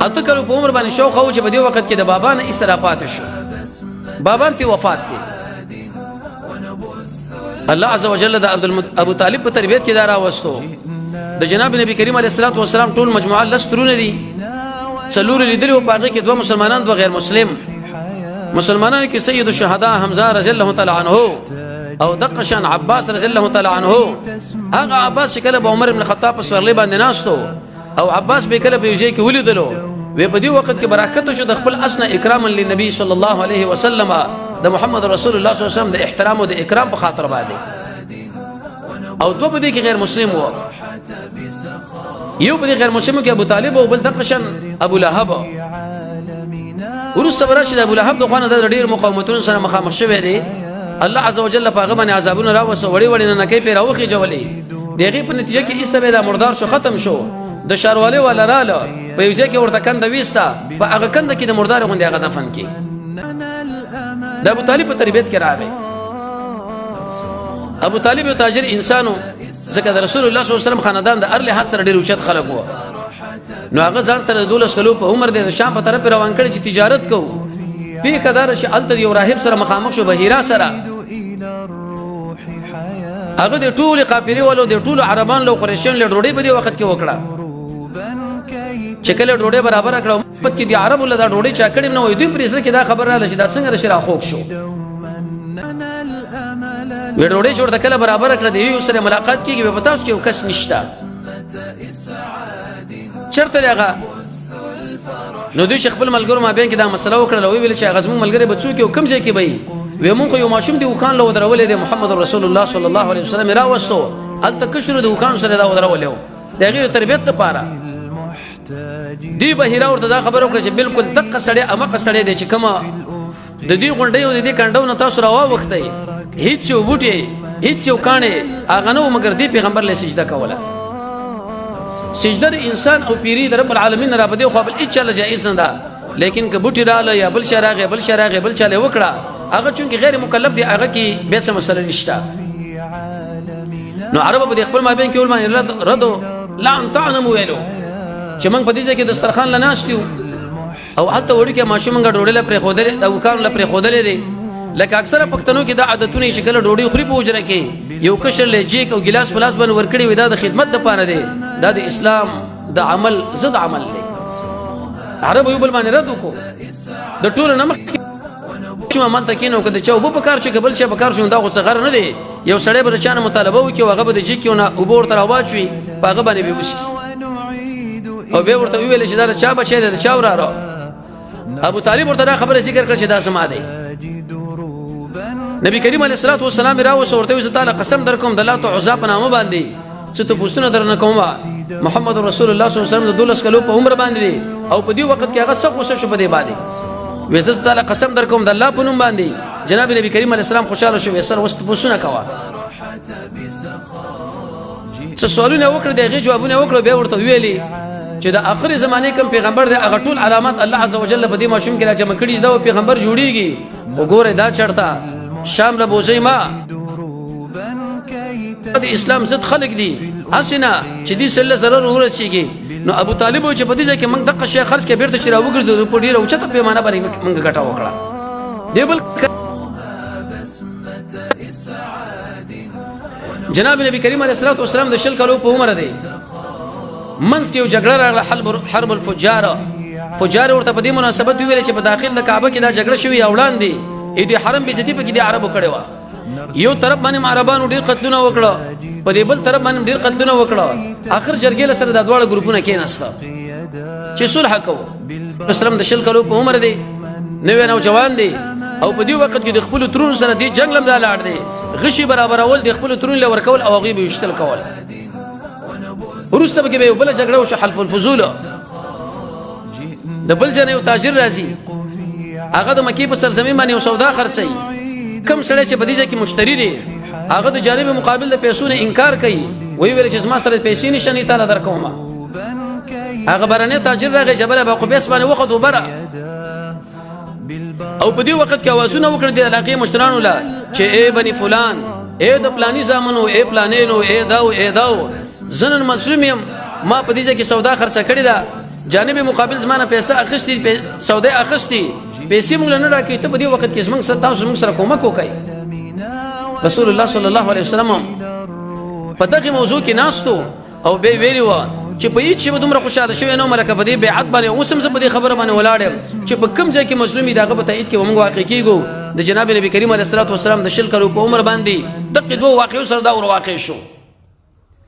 8 کلو په عمر باندې شوق و چې په دې وخت کې د بابا نه ایسره پاتې شو، بابا ته وفات دی. الله عز وجل د عبد ابو طالب په تربیت کې دا راوستو. د جناب نبی کریم علیه الصلاۃ والسلام ټول مجموعه 10 ترونه دي، څلور لیدلی او پاګه کې دوه مسلمانان، دوه غیر مسلم. مسلمانانو کې سید الشهدا حمزه رضی الله تعالی عنہ او دقه شان عباس رضی الله تعالی عنہ. هغه عباس چې کله به عمر ابن خطاب په سورلې باندې ناستو او عباس به کله په یو ځای کې ولیدلو، وی په دې وخت کې برکت شو د خپل اسنه اکراما للنبي صلی الله علیه وسلم، د محمد رسول الله صلی الله علیه وسلم د احترام او د اکرام په خاطر باندې. او دوه په دې کې غیر مسلم وو، یو په دې غیر مسلم کې ابو طالب او بل دقه شان ابو لهب. ورسته به راشي د ابو لهب د خوانه د ډېر مقاومتونو سره مخامخ شوی دی. الله عز وجل په هغه باندې عذابونه راوسته، وړې وړې نه نکې پې راوخې جولې. د هغې په نتیجه کې ایسته به دا مردار شو، ختم شو. د شاروالۍ والا راله، په یو ځای کې ورته کنده ویسته، په هغه کنده کې د مردار غوندې هغه دفن کې. د ابو طالب په تربیت کې راغی. ابو طالب یو تاجر انسانو، ځکه د رسول الله صلی الله علیه وسلم خاندان د ار لحاظ سره ډېر اوچت خلک وو. نو هغه ځان سره د 12 کلو په عمر د شام په طرف روان کړي چې تجارت کوو. پیښه دار چې الته یو راهب سره مخامخ شو، بهیرا سره. هغه د ټول قافلې ولو، د ټول عربان له قریشین له ډوډۍ په دې وخت کې وکړه. چې کله ډوډۍ برابر کړه، پت کې د عربو له دا ډوډۍ چا کړې نه وي، دوی پرې سره کې دا خبر رااله چې دا څنګه راشي راخوک شو. وی ډوډۍ چې ورته کله برابر کړه، د یو سره ملاقات کیږي، په تاسو کې یو کس نشته، چرته هغه؟ نو دوی چې خپل ملګرو ما بین کې دا مسله وکړه، وی ویل چې هغه زموږ ملګری به څوک او کوم ځای کې به وي؟ مونږ یو ماشوم دی وکان له ودرولې دی، محمد رسول الله صلی الله علیه وسلم راوستو، هلته کشرو د وکان سره دا ودرولې د غیر تربیت لپاره دی. بهیرا ورته دا خبره وکړه چې بالکل دقه سړی امقه سړی دی چې کومه د دې غونډې او د دې کندو نه تاسو راوا وختئ، هیڅ یو بوټي، هیڅ یو کانه هغه نو مګر دی پیغمبر له سجده کوله. سجده د انسان او پیری د رب العالمین را بده خو بل هیڅ له جایز نه ده، لیکن که بوټي رااله یا بل شراغه بل شراغه بل چاله وکړه، هغه چونکه غیر مکلف دی، هغه کې به څه مسله نشته. نو عرب په خپل مابین کې ول باندې رد رد لعن طعن ویلو چې موږ په دې ځای کې دسترخوان لناستیو او حتی وړو کې ماشوم موږ ډوډۍ له پرې خودلې، د وکان له پرې خودلې دي. لکه اکثره پښتنو کې دا عادتونه چې کله ډوډۍ خوري په حجره کې، یو کشر له جیک او ګلاس په لاس باندې ورکړي وي، دا د خدمت لپاره دی. دا د اسلام د عمل ضد عمل دی. عرب یو بل باندې رد وکړو. د ټولو نه مخکې چې عمل ته کینو، کده چې وب په کار چې قبل شي په کار شو، دا خو څه غر نه دی. یو سړی به چانه مطالبه وکي او هغه به د جیک یو نه وبور تر واچوي، په هغه باندې به وسکي او به ورته ویل چې دا چا بچی دی، چا وراره. ابو طالب ورته دا خبره ذکر کړ چې دا سما دی. نبی کریم علیه الصلاۃ والسلام راوس ورته وی تعالی قسم در کوم د لات او عزا په نامه باندې چې ته پوښتنه درنه کوم. محمد رسول الله صلی الله علیه وسلم د 12 کلو په عمر باندې او په دې وخت کې هغه سخت غوسه شو په دې باندې. وزه تعالی قسم در کوم د الله په نوم باندې. جناب نبی کریم علیه السلام خوشاله شو، سر وست پوښتنه کوا. څه سوالونه وکړه، دغه جوابونه وکړه. بیا ورته ویلي چې د اخري زمانه کوم پیغمبر دی، هغه ټول علامات الله عز وجل په دې ماشوم کې راجمع کړي، دا پیغمبر جوړیږي. وګوره دا چرته شام له بوزي ما د اسلام ضد خلک دي، اسنه چې دې سره ضرر ورسیږي. نو ابو طالب چې په دې ځای کې موږ دغه شی خرج کې بیرته چې راوګرځو، په ډیره اوچته پیمانه باندې موږ ګټه وکړه. دی بل جناب نبی کریم علیه الصلاۃ والسلام د 20 کلو په عمر دی، منځ کې یو جګړه راغله، حرب الفجار. فجار ورته په دې مناسبت ویل چې په داخل د کعبه کې دا جګړه شوې او وړاندې دې حرم به عزتي په کې د عربو کړې و. یو طرف باندې عربانو ډیر قتلونه وکړه، په دې بل طرف باندې ډیر قتلونه وکړه. اخر جرګې له سره د دواړو ګروپونه کېناسته چې صلح کوو. اسلام د 20 کلو په عمر دی، نوی نوجوان دی او په دې وخت کې د خپل ترون سره دی جنگ لم دا لاړ دی، غشي برابرول، د خپل ترون له ورکول او هغه به وشتل کول. وروسته به یو بل جګړه وشو، حلف الفضول. د بل ځای یو تاجر راځي، هغه د مکې په سرزمین باندې یو سودا خرڅوي. کم سړی چې په دې ځای کې مشتری دی، هغه د جانب مقابل د پیسو نه انکار کوي، وی ویل چې زما سره پیسې نشته، نه تعالی درکوم. هغه برنه تاجر راغی، جبل ابو قبیس باندې وخت وبره او په دې وخت کې اوازونه وکړ د علاقې مشرانو لا چې اے بني فلان، اے د پلاني زامنو، اے پلانینو، اے داو اے داو، زنن مظلوم یم، ما په دې ځای کې سودا خرڅه کړې ده. جانب مقابل زمانه پیسې اخیستي، سودې اخیستي، پیسې موږ نه راکې، ته په دې وخت کې زمونږ سره، تاسو زمونږ سره کومک وکړئ. رسول الله صلی الله علیه وسلم په دغه موضوع کې ناستو او به ویلی و چې په هیڅ شی به دومره خوشاله شوی نه ملکه په دې بیعت باندې. اوس هم زه په دې خبره باندې ولاړ یم چې په کوم ځای کې مظلومي دغه په تایید کې به موږ واقع کیږو. د جناب نبی کریم علیه الصلاة والسلام د 20 کلو په عمر باندې دغه دوه واقعو سره دا ور واقع شو.